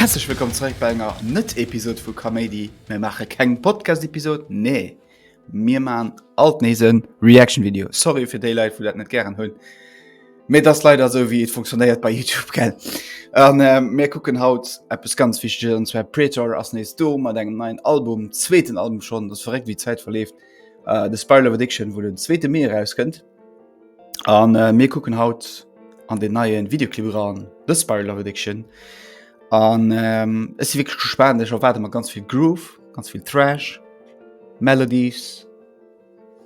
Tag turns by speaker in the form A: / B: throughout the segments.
A: Herzlech wëllkomm zeréck bei enger Net-Episode vu Kaméidi. Mir maache keng Podcast-Episode, nee, mir maachen alt nees e Reaction-Video. Sorry fir déi Leit, wou dat net gären hunn, mee et ass leider esou, wéi et funktionéiert bei YouTube, gell? An äh, mir kucken haut eppes ganz Wichteges, an zwar Praetor ass nees do mat engem neien Album, zweeten Album schonn, dat ass verréckt, wéi d'Zäit verleeft. Äh, The Spiral of Addiction, wou den zweete Mee erauskënnt. An äh, mir kucken haut an den neien Videoclip eran, The Spiral of Addiction. An ähm, ech si wierklech gespaant, ech erwaarde mer ganz vill Groove, ganz vill Thrash, Melodies,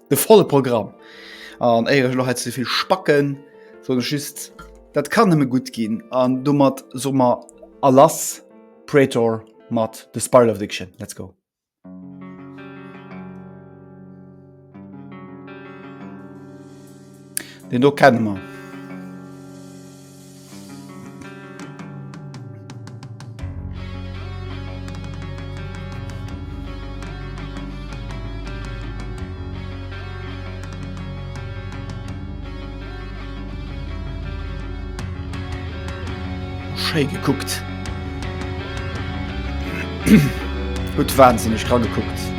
A: de volle Programm. An éier ech elo hei ze vill spacken, soen ech just, dat kann nëmme gutt ginn. An domat soe mer a lass, Praetor mat The Spiral of Addiction. Let's go. Deen do kenne mer. Schéi gekuckt. Hutt wahnsinneg dra gekuckt.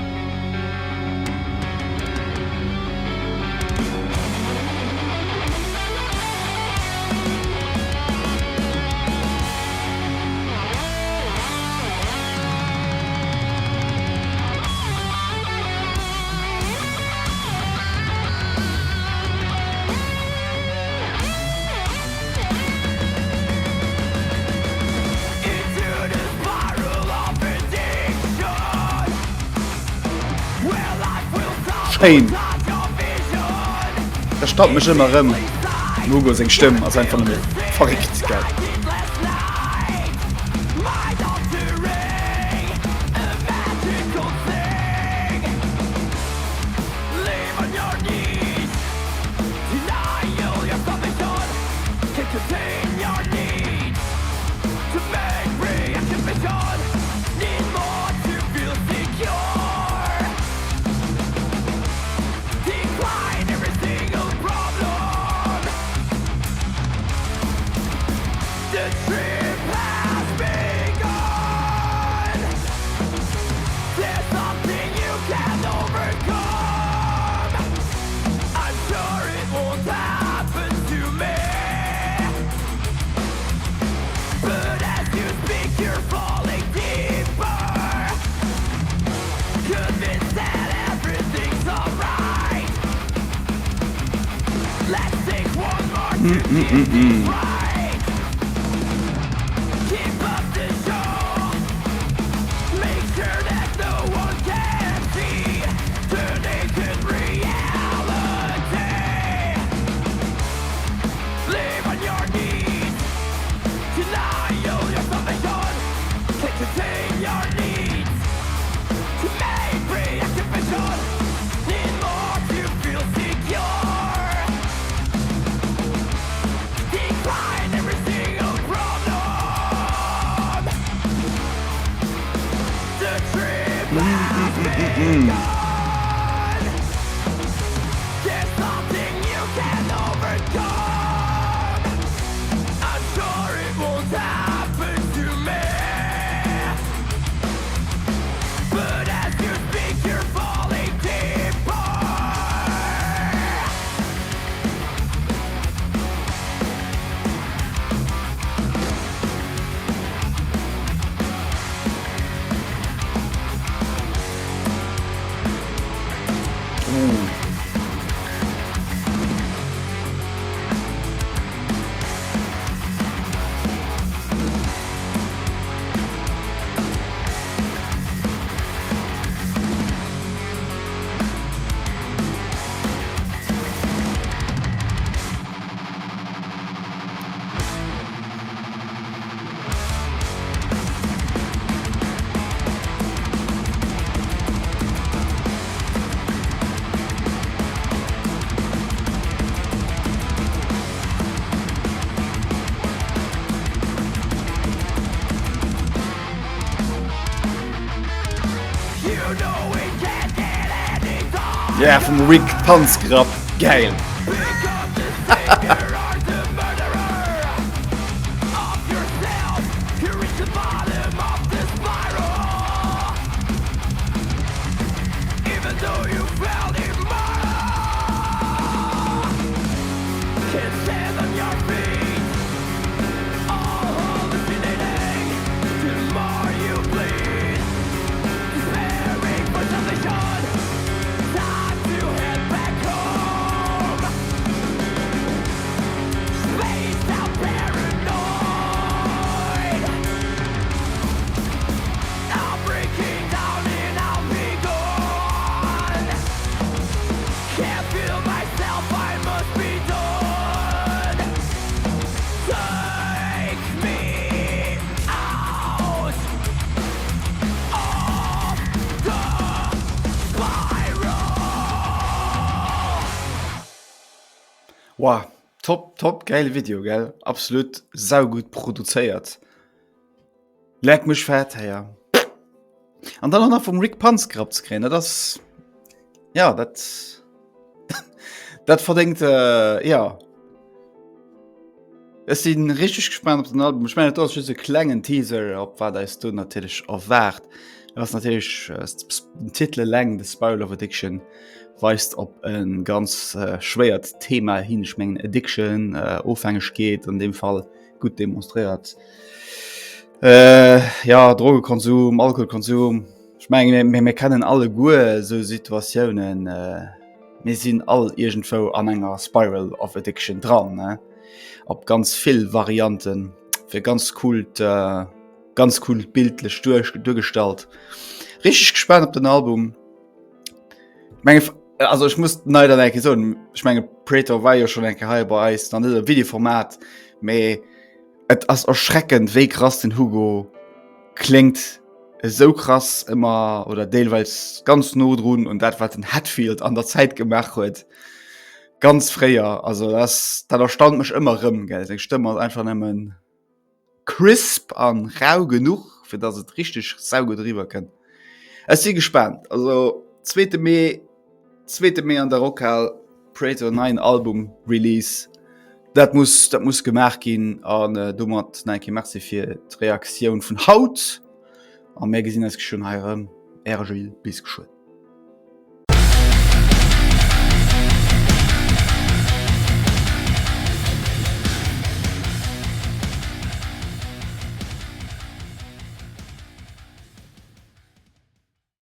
A: Schéin! Dat staunt mech ëmmer erëm. Dem Hugo seng Stëmm ass einfach nëmme verréckt gäil. Yeah, vum Rick Panzgrapp. Geil! Wow, top, top, geile Video, gell? Absolut saugutt produzéiert. Leck mech fett, héier. An dann och nach vum Rick Panz gerappt ze kréien, dat ass, ja, dat, dat verdéngt, äh, ja. Ech si richteg gespaant op den Album. Ech mengen, dat ass just e klengen Teaser, op wat eis do natierlech erwaart. Dat ass natierlech äh, den Titel eleng, The Spiral of Addiction, weist op e ganz äh, schwéiert Thema hin. Ech mengen Addiction, äh, Ofhängegkeet an dem Fall gutt demonstréiert. Äh, ja, Drogekonsum, Alkoholkonsum. Ech mengen, mir, mir kennen alleguer esou Situatiounen. Äh, mir sinn all iergendwou an enger Spiral of Addiction dran, ne? Op ganz vill Varianten. Fir ganz cool, äh, ganz cool bildlech duerch, duergestallt. Richteg gespaant op den Album. Menge also ech muss leider eng Kéier soen, ech menge Praetor war jo schon eng Kéier hei bei eis, dann net am Videoformat, mee et ass erschreckend wéi krass den Hugo kléngt, esou krass ëmmer oder deelweis ganz no drun un dat wat den Hetfield an der Zäit gemaach huet, ganz fréier. Also dat ass, dat erstaunt mech ëmmer erëm, gell, seng Stëmm ass einfach nëmmen. Crisp an rau genuch fir dass et richteg saugutt eriwwer kënnt. Ech si gespaant. Also zweete Mee, zweete Mee an der Rockhal, Praetor neien Album Release. Dat muss, dat muss gemaach ginn an domat nach eng Kéier Merci fir d'Reaktioun vun haut a mär gesinn eis geschwënn hei erëm. Äre Gilles, bis geschwënn.